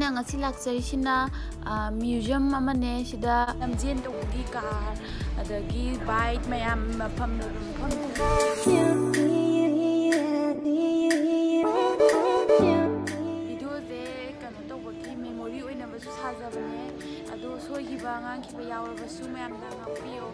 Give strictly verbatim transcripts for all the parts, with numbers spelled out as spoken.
ꯉꯁꯤ ꯂꯥꯛꯆꯔꯤꯁꯤꯅ, ꯑ, museum ꯑꯃꯅꯦ꯫ ꯁꯤꯗ ꯂꯝꯖꯦꯟ ꯇꯧꯕꯒꯤ car, ꯑꯗꯒꯤ bike ꯃꯌꯥꯝ ꯃꯐꯝ ꯂꯩꯕ ꯃꯐꯝ꯫ Videoꯁꯦ ꯀꯩꯅꯣ ꯇꯧꯕꯒꯤ memory ꯑꯣꯏꯅꯕꯁꯨ ꯁꯥꯖꯕꯅꯦ꯫ ꯑꯗꯣ ꯁꯣꯏꯈꯤꯕ, ꯉꯥꯡꯈꯤꯕ ꯌꯥꯎꯔꯕꯁꯨ ꯃꯌꯥꯝꯅ ꯉꯥꯛꯄꯤꯌꯣ꯫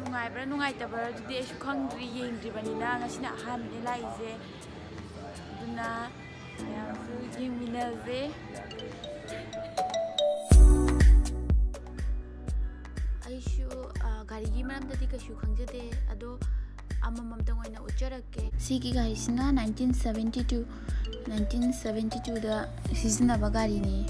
ꯅꯨꯡꯉꯥꯏꯕ꯭ꯔꯥ ꯅꯨꯡꯉꯥꯏꯇꯕ꯭ꯔꯥ ꯑꯗꯨꯗꯤ ꯑꯩꯁꯨ ꯈꯪꯗ꯭ꯔꯤ, ꯌꯦꯡꯗ꯭ꯔꯤꯕꯅꯤꯅ꯫ ꯉꯁꯤꯅ ꯑꯍꯥꯟꯕꯅꯦ ꯂꯥꯛꯏꯁꯦ, ꯑꯗꯨꯅ ꯃꯌꯥꯝꯁꯨ ꯌꯦꯡꯃꯤꯟꯅꯁꯦ꯫ ꯑꯩꯁꯨ, ꯑ, ꯒꯥꯔꯤꯒꯤ ꯃꯔꯝꯗꯗꯤ ꯀꯩꯁꯨ ꯈꯪꯖꯗꯦ, ꯑꯗꯣ ꯑꯃꯃꯝꯇꯪ ꯑꯣꯏꯅ ꯎꯠꯆꯔꯛꯀꯦ꯫ ꯁꯤꯒꯤ ꯒꯥꯔꯤꯁꯤꯅ nineteen seventy two, nineteen seventy twoꯗ ꯁꯤꯖꯤꯟꯅꯕ ꯒꯥꯔꯤꯅꯤ꯫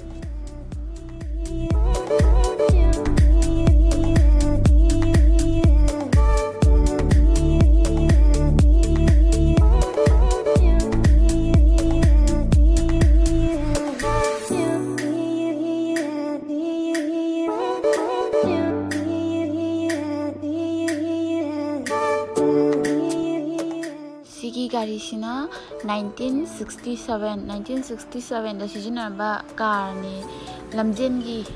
ꯁꯤꯒꯤ ꯒꯥꯔꯤꯁꯤꯅ nineteen sixty seven, nineteen sixty sevenꯗ ꯁꯤꯖꯤꯟꯅꯔꯝꯕ carꯅꯤ, ꯂꯝꯖꯦꯟꯒꯤ꯫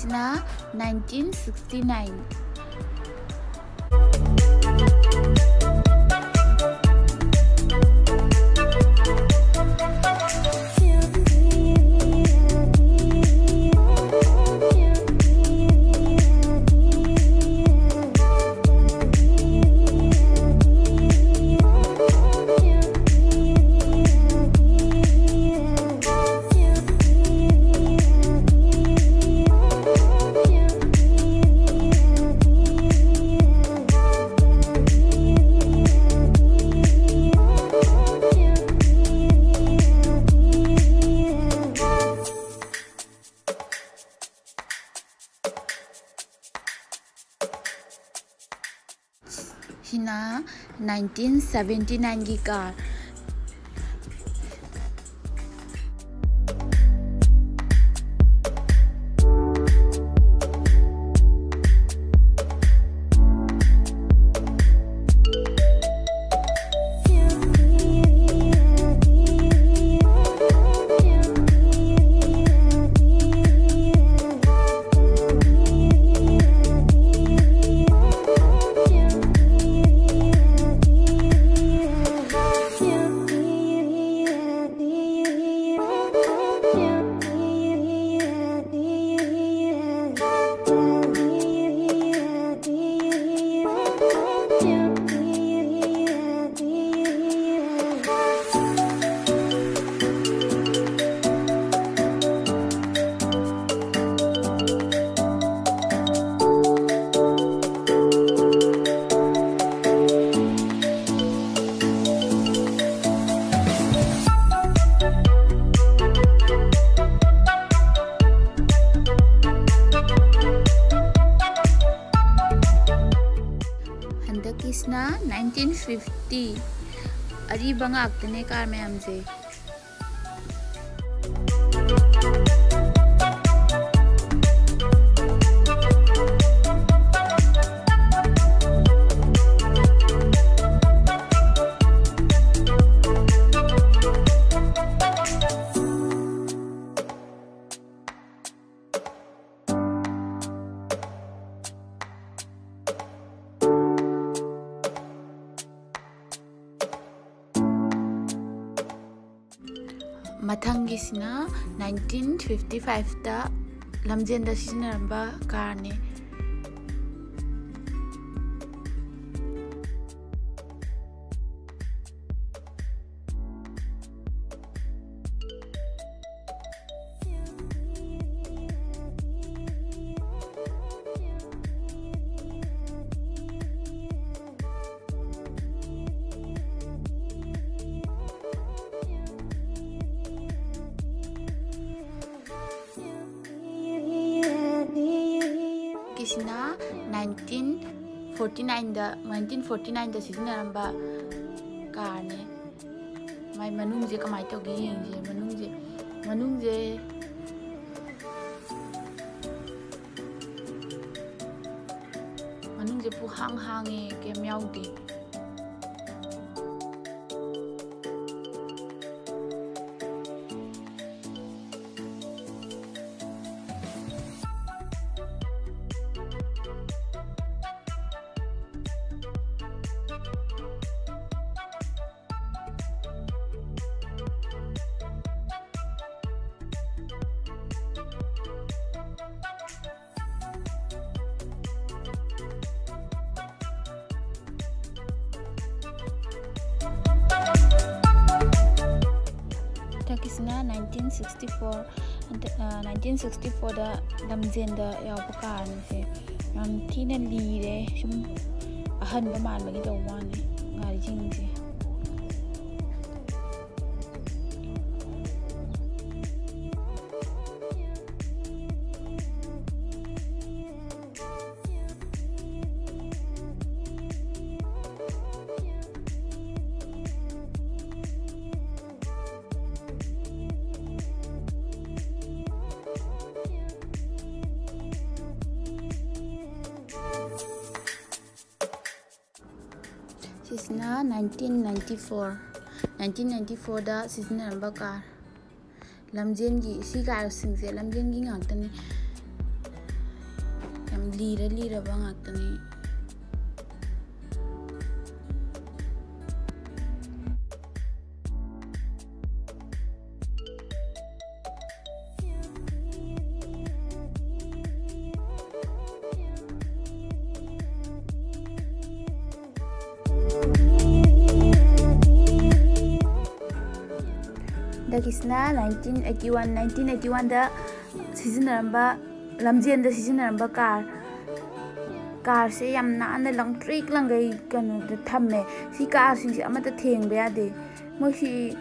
ꯁꯤꯅ nineteen sixty nine꯫ ꯁꯤꯅ nineteen seventy nine ꯒꯤ car꯫ ꯍꯟꯗꯛꯀꯤꯁꯤꯅ nineteen fifty꯫ ꯑꯔꯤꯕ ꯉꯥꯛꯇꯅꯦ car ꯃꯌꯥꯝꯁꯦ꯫ ꯃꯊꯪꯒꯤꯁꯤꯅ ꯅꯥꯏꯟꯇꯤꯟ ꯐꯤꯐꯇꯤ ꯐꯥꯏꯚꯇ ꯂꯝꯖꯦꯟꯗ ꯁꯤꯖꯤꯟꯅꯔꯝꯕ ꯀꯥꯔꯅꯤ꯫ ꯀꯤꯁꯤꯅ ꯅꯥꯏꯟꯇꯤꯟ ꯐꯣꯔꯇꯤ ꯅꯥꯏꯟꯗ, ꯅꯥꯏꯟꯇꯤꯟ ꯐꯣꯔꯇꯤ ꯅꯥꯏꯟꯗ ꯁꯤꯖꯤꯟꯅꯔꯝꯕ ꯀꯥꯔꯅꯦ꯫ ꯃꯥꯏ ꯃꯅꯨꯡꯁꯦ ꯀꯃꯥꯏꯅ ꯇꯧꯒꯦ ꯌꯦꯡꯁꯦ꯫ ꯃꯅꯨꯡꯁꯦ, ꯃꯅꯨꯡꯁꯦ, ꯃꯅꯨꯡꯁꯦ ꯄꯨꯍꯥꯡ ꯍꯥꯡꯉꯦ, ꯀꯩꯝ ꯌꯥꯎꯗꯦ꯫ ꯍꯟꯗꯛꯀꯤꯁꯤꯅ ꯅꯥꯏꯟꯇꯤꯟ ꯁꯤꯛꯁꯇꯤ ꯐꯣꯔ, ꯍꯟꯗꯛ, ꯑ, ꯅꯥꯏꯟꯇꯤꯟ ꯁꯤꯛꯁꯇꯤ ꯐꯣꯔꯗ ꯂꯝꯖꯦꯟꯗ ꯌꯥꯎꯕ ꯀꯥꯔꯅꯤꯁꯦ꯫ ꯌꯥꯝ ꯊꯤꯅ ꯂꯤꯔꯦ, ꯁꯨꯝ ꯑꯍꯟꯕ ꯃꯥꯟꯕꯒꯤ ꯇꯧꯕ ꯋꯥꯅꯤ ꯒꯥꯔꯤꯁꯤꯡꯁꯦ꯫ ꯁꯤꯁꯤꯅ nineteen ninety four, nineteen ninety ꯐꯣꯔꯗ ꯁꯤꯖꯤꯟꯅꯔꯝꯕ ꯀꯥꯔ꯫ ꯂꯝꯖꯦꯟꯒꯤ, ꯁꯤ ꯀꯥꯔꯁꯤꯡꯁꯦ ꯂꯝꯖꯦꯟꯒꯤ ꯉꯥꯛꯇꯅꯤ꯫ ꯌꯥꯝ ꯂꯤꯔ ꯂꯤꯔꯕ ꯉꯥꯛꯇꯅꯤ꯫ ꯍꯟꯗꯛꯀꯤꯁꯤꯅ nineteen eighty one, nineteen eighty one ꯗ ꯁꯤꯖꯤꯟꯅꯔꯝꯕ, ꯂꯝꯖꯦꯟꯗ ꯁꯤꯖꯤꯟꯅꯔꯝꯕ car꯫ Carꯁꯦ ꯌꯥꯝ ꯅꯥꯟꯅ ꯂꯪꯇ꯭ꯔꯤꯛ ꯂꯪꯒꯩ ꯀꯩꯅꯣꯗ ꯊꯝꯃꯦ꯫ ꯁꯤ carꯁꯤꯡꯁꯦ ꯑꯃꯠꯇ ꯊꯦꯡꯕ ꯌꯥꯗꯦ꯫ ꯃꯣꯏꯁꯤ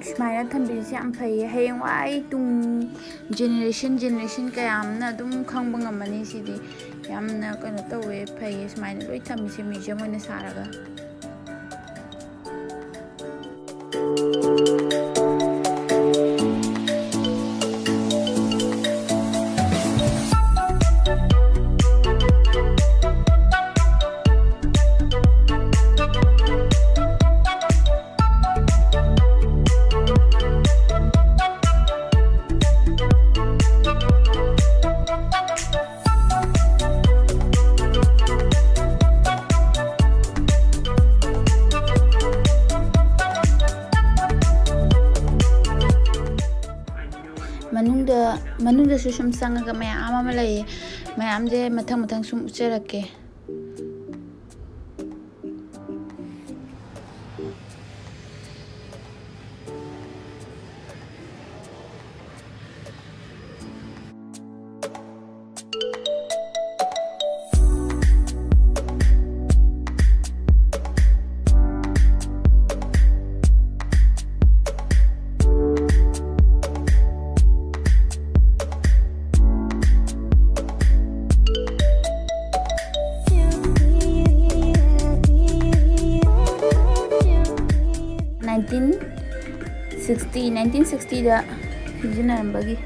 ꯁꯨꯃꯥꯏꯅ ꯊꯝꯕꯤꯔꯤꯁꯦ ꯌꯥꯝ ꯐꯩꯌꯦ꯫ ꯍꯌꯦꯡꯋꯥꯏ ꯇꯨꯡ generation generation ꯀꯌꯥ ꯑꯃꯅ ꯑꯗꯨꯝ ꯈꯪꯕ ꯉꯝꯃꯅꯤ꯫ ꯁꯤꯗꯤ ꯌꯥꯝꯅ ꯀꯩꯅꯣ ꯇꯧꯋꯦ, ꯐꯩꯌꯦ ꯁꯨꯃꯥꯏꯅ ꯂꯣꯏ ꯊꯝꯃꯤꯁꯦ museum ꯑꯣꯏꯅ ꯁꯥꯔꯒ꯫ ꯃꯅꯨꯡꯗ, ꯃꯅꯨꯡꯗꯁꯨ ꯁꯨꯝ ꯆꯪꯉꯒ ꯃꯌꯥꯝ ꯑꯃ ꯂꯩꯌꯦ꯫ ꯃꯌꯥꯝꯁꯦ ꯃꯊꯪ ꯃꯊꯪ ꯁꯨꯝ ꯎꯠꯆꯔꯛꯀꯦ꯫ Nineteen sixty, nineteen sixty ꯗ ꯁꯤꯖꯤꯟꯅꯔꯝꯕꯒꯤ꯫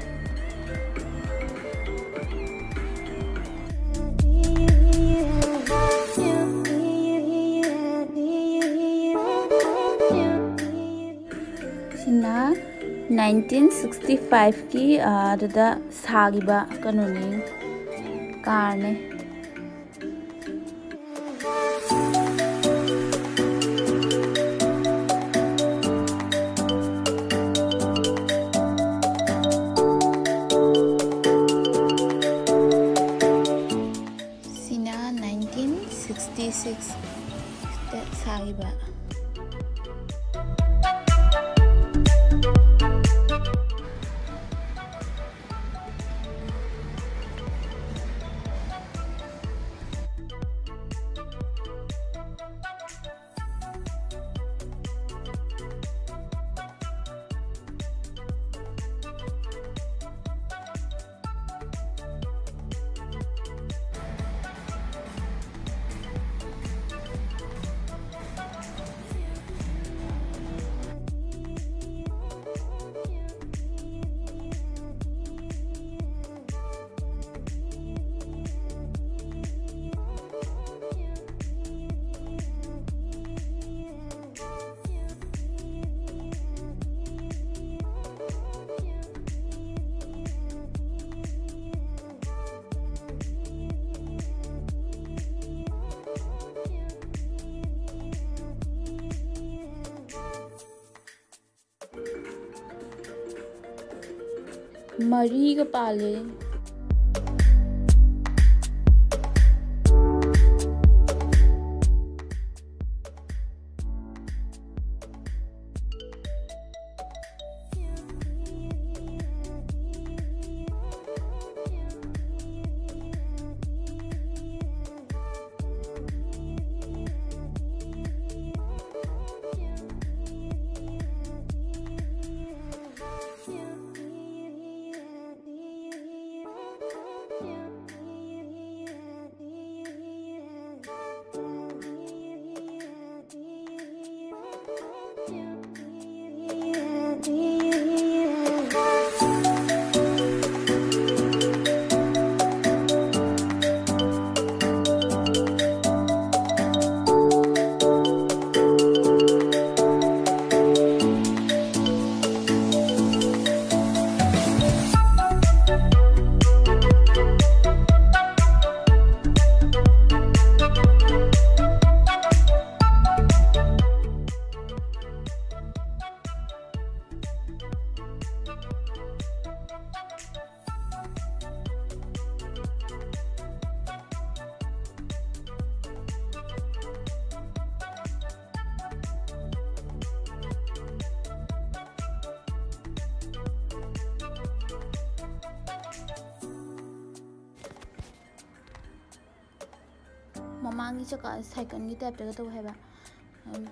ꯁꯤꯅ nineteen sixty five ꯀꯤ, ꯑ, ꯑꯗꯨꯗ ꯁꯥꯈꯤꯕ ꯀꯩꯅꯣꯅꯤ, carꯅꯦ꯫ ꯁꯤꯅ nineteen sixty six ꯇ ꯁꯥꯈꯤꯕ꯫ ꯃꯔꯤꯒ ꯄꯥꯜꯂꯦ꯫ ꯃꯃꯥꯡꯒꯤ ꯆꯀꯥ ꯁꯥꯏꯀꯜꯒꯤ ꯇꯥꯏꯞꯇꯒ ꯇꯧꯋꯦ ꯍꯥꯏꯕ꯫ ꯎꯝ,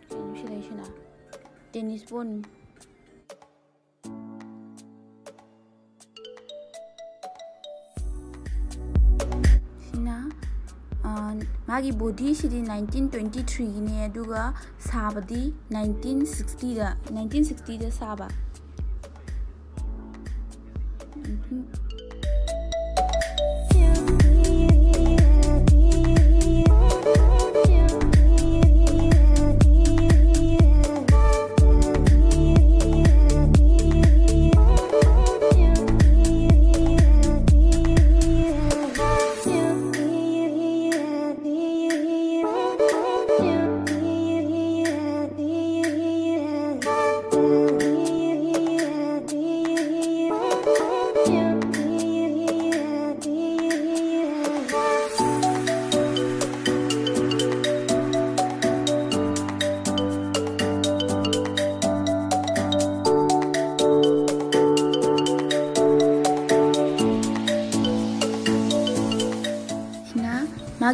ꯀꯩꯅꯣ ꯁꯤ ꯂꯩꯁꯤꯅ? ꯇꯦꯅꯤꯁ ꯕꯣꯜ꯫ ꯁꯤꯅ, ꯑ, ꯃꯥꯒꯤ ꯕꯣꯗꯤꯁꯤꯗꯤ ꯅꯥꯏꯟꯇꯤꯟ ꯇ꯭ꯋꯦꯟꯇꯤ ꯊ꯭ꯔꯤꯒꯤꯅꯦ, ꯑꯗꯨꯒ ꯁꯥꯕꯗꯤ ꯅꯥꯏꯟꯇꯤꯟ ꯁꯤꯛꯁꯇꯤꯗ, ꯅꯥꯏꯟꯇꯤꯟ ꯁꯤꯛꯁꯇꯤꯗ ꯁꯥꯕ꯫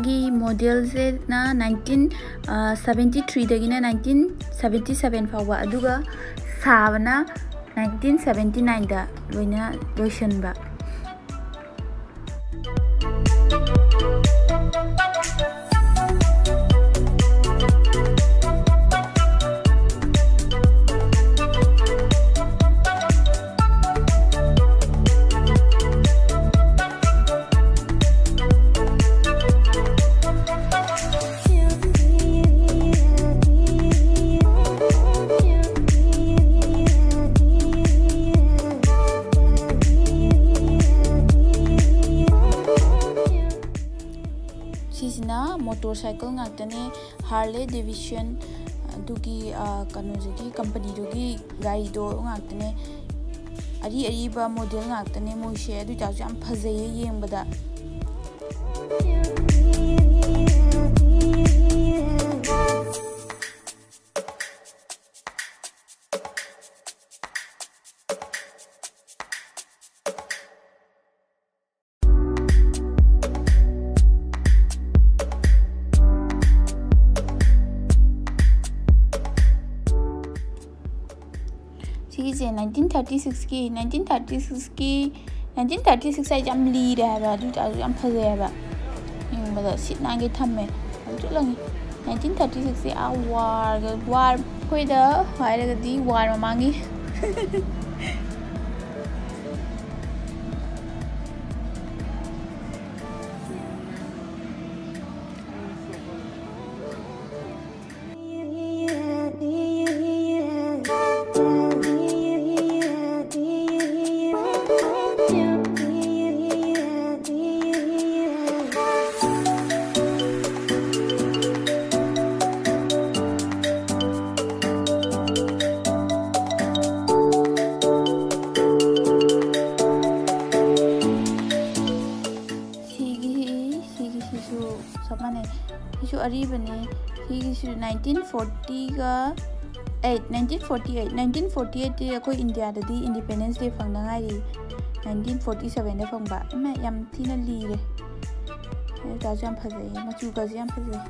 ꯒꯤ ꯃꯣꯗꯦꯜꯁꯤꯅ ꯅꯥꯏꯟꯇꯤꯟ ꯁꯕꯦꯟꯇꯤ ꯊ꯭ꯔꯤꯗꯒꯤꯅ ꯅꯥꯏꯟꯇꯤꯟ ꯁꯕꯦꯟꯇꯤ ꯁꯕꯦꯟ ꯐꯥꯎꯕ, ꯑꯗꯨꯒ ꯁꯥꯕꯅ ꯅꯥꯏꯟꯇꯤꯟ ꯁꯕꯦꯟꯇꯤ ꯅꯥꯏꯟꯗ ꯂꯣꯏꯅ ꯂꯣꯏꯁꯤꯟꯕ꯫ ꯁꯤꯁꯤꯅ ꯃꯣꯇꯣꯔ ꯁꯥꯏꯀꯜ ꯉꯥꯛꯇꯅꯦ, ꯍꯥꯔꯂꯦ ꯗꯦꯕꯤꯁꯟ ꯑꯗꯨꯒꯤ, ꯑ, ꯀꯩꯅꯣꯗꯨꯒꯤ, ꯀꯝꯄꯅꯤꯗꯨꯒꯤ ꯒꯥꯔꯤꯗꯣ ꯉꯥꯛꯇꯅꯦ꯫ ꯑꯔꯤ ꯑꯔꯤꯕ ꯃꯣꯗꯦꯜ ꯉꯥꯛꯇꯅꯦ ꯃꯣꯏꯁꯦ, ꯑꯗꯨ ꯑꯣꯏꯇꯥꯔꯁꯨ ꯌꯥꯝ ꯐꯖꯩꯌꯦ ꯌꯦꯡꯕꯗ꯫ ꯁꯤꯒꯤꯁꯦ ꯅꯥꯏꯟꯇꯤꯟ ꯊꯥꯔꯇꯤ ꯁꯤꯛꯁꯀꯤ, ꯅꯥꯏꯟꯇꯤꯟ ꯊꯥꯔꯇꯤ ꯁꯤꯛꯁꯀꯤ, ꯅꯥꯏꯟꯇꯤꯟ ꯊꯥꯔꯇꯤ ꯁꯤꯛꯁ ꯍꯥꯏꯁꯦ ꯌꯥꯝ ꯂꯤꯔꯦ ꯍꯥꯏꯕ, ꯑꯗꯨ ꯑꯣꯏꯇꯥꯔꯁꯨ ꯌꯥꯝ ꯐꯖꯩ ꯍꯥꯏꯕ꯫ ꯌꯦꯡꯕꯗ ꯁꯤꯠ ꯅꯥꯟꯒꯩ ꯊꯝꯃꯦ꯫ ꯌꯥꯝ ꯊꯤ ꯂꯪꯉꯤ꯫ ꯅꯥꯏꯟꯇꯤꯟ ꯊꯥꯔꯇꯤ ꯁꯤꯛꯁꯁꯦ ꯑꯥ ꯋꯥꯔꯒ, ꯋꯥꯔ, ꯑꯩꯈꯣꯏꯗ ꯍꯥꯏꯔꯒꯗꯤ ꯋꯥꯔ ꯃꯃꯥꯡꯒꯤ꯫ ꯁꯤꯒꯤ, ꯁꯤꯒꯤꯁꯤꯁꯨ ꯆꯞ ꯃꯥꯟꯅꯩ꯫ ꯁꯤꯁꯨ ꯑꯔꯤꯕꯅꯦ꯫ ꯁꯤꯒꯤꯁꯨ ꯅꯥꯏꯟꯇꯤꯟ ꯐꯣꯔꯇꯤꯒ eight, nineteen forty eight, nineteen forty ꯑꯩꯠꯇꯤ ꯑꯩꯈꯣꯏ ꯏꯟꯗꯤꯌꯥꯗꯗꯤ Independence Day ꯐꯪꯗ ꯉꯥꯏꯔꯤ꯫ ꯅꯥꯏꯟꯇꯤꯟ ꯐꯣꯔꯇꯤ ꯁꯚꯦꯟꯗ ꯐꯪꯕ꯫ ꯏꯃꯥ, ꯌꯥꯝ ꯊꯤꯅ ꯂꯤꯔꯦ꯫ ꯑꯗꯨ ꯇꯥꯔꯁꯨ ꯌꯥꯝ ꯐꯖꯩꯌꯦ, ꯃꯆꯨꯒꯁꯨ ꯌꯥꯝ ꯐꯖꯩ꯫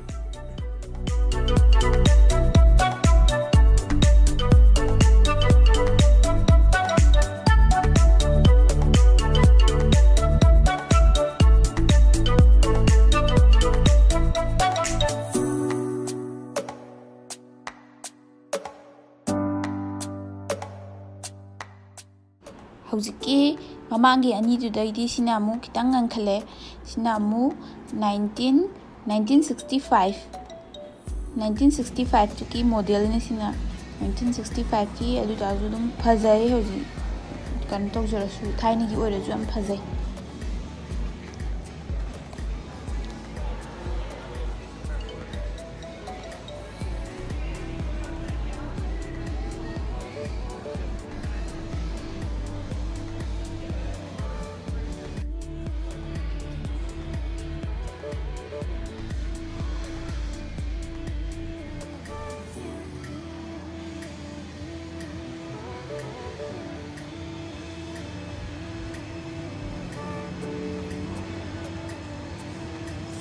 ꯍꯧꯖꯤꯛꯀꯤ ꯃꯃꯥꯡꯒꯤ ꯑꯅꯤꯗꯨꯗꯩꯗꯤ ꯁꯤꯅ ꯑꯃꯨꯛ ꯈꯤꯇꯪ ꯉꯟꯈꯠꯂꯦ꯫ ꯁꯤꯅ ꯑꯃꯨꯛ nineteen, nineteen sixty five, nineteen sixty five ꯇꯨꯒꯤ model ꯅꯤ ꯁꯤꯅ, nineteen sixty five ꯀꯤ꯫ ꯑꯗꯨ ꯇꯥꯔꯁꯨ ꯑꯗꯨꯝ ꯐꯖꯩ꯫ ꯍꯧꯖꯤꯛ ꯀꯩꯅꯣ ꯇꯧꯖꯔꯁꯨ, ꯊꯥꯏꯅꯒꯤ ꯑꯣꯏꯔꯁꯨ ꯌꯥꯝ ꯐꯖꯩ꯫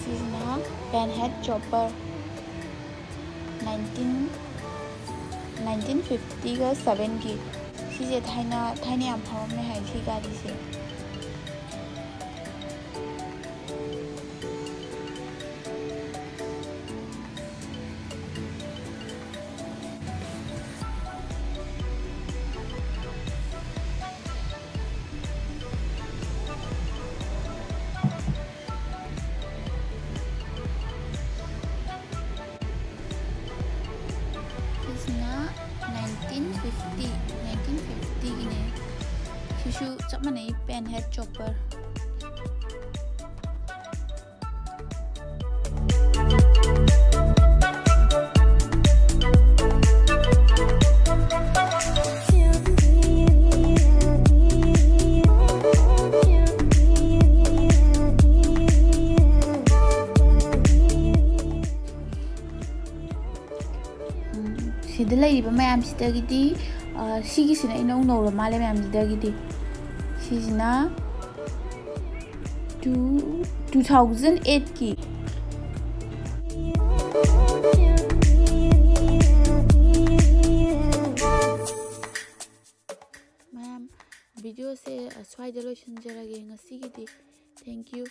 ꯁꯤꯁꯤꯅ pen head chopper, nineteen, nineteen fifty ꯒ seven ꯒꯤ꯫ ꯁꯤꯁꯦ ꯊꯥꯏꯅ, ꯊꯥꯏꯅ ꯌꯥꯝ ꯐꯥꯎꯔꯝꯃꯦ ꯍꯥꯏ ꯁꯤ ꯒꯥꯔꯤꯁꯦ꯫ ꯁꯤꯁꯤꯅ nineteen fifty, nineteen fifty ꯒꯤꯅꯦ꯫ ꯁꯤꯁꯨ ꯆꯞ ꯃꯥꯟꯅꯩ, pen head chopper꯫ ꯎꯝ, ꯁꯤꯗ ꯂꯩꯔꯤꯕ ꯃꯌꯥꯝꯁꯤꯗꯒꯤꯗꯤ, ꯑ, ꯁꯤꯒꯤꯁꯤꯅ ꯏꯅꯧ ꯅꯧꯔ ꯃꯥꯜꯂꯦ ꯃꯌꯥꯝꯁꯤꯗꯒꯤꯗꯤ꯫ ꯁꯤꯁꯤꯅ two, two thousand eight ꯀꯤ꯫ ꯃꯌꯥꯝ, videoꯁꯦ ꯁ꯭ꯋꯥꯏꯗ ꯂꯣꯏꯁꯤꯟꯖꯔꯒꯦ ꯉꯁꯤꯒꯤꯗꯤ꯫ Thank you.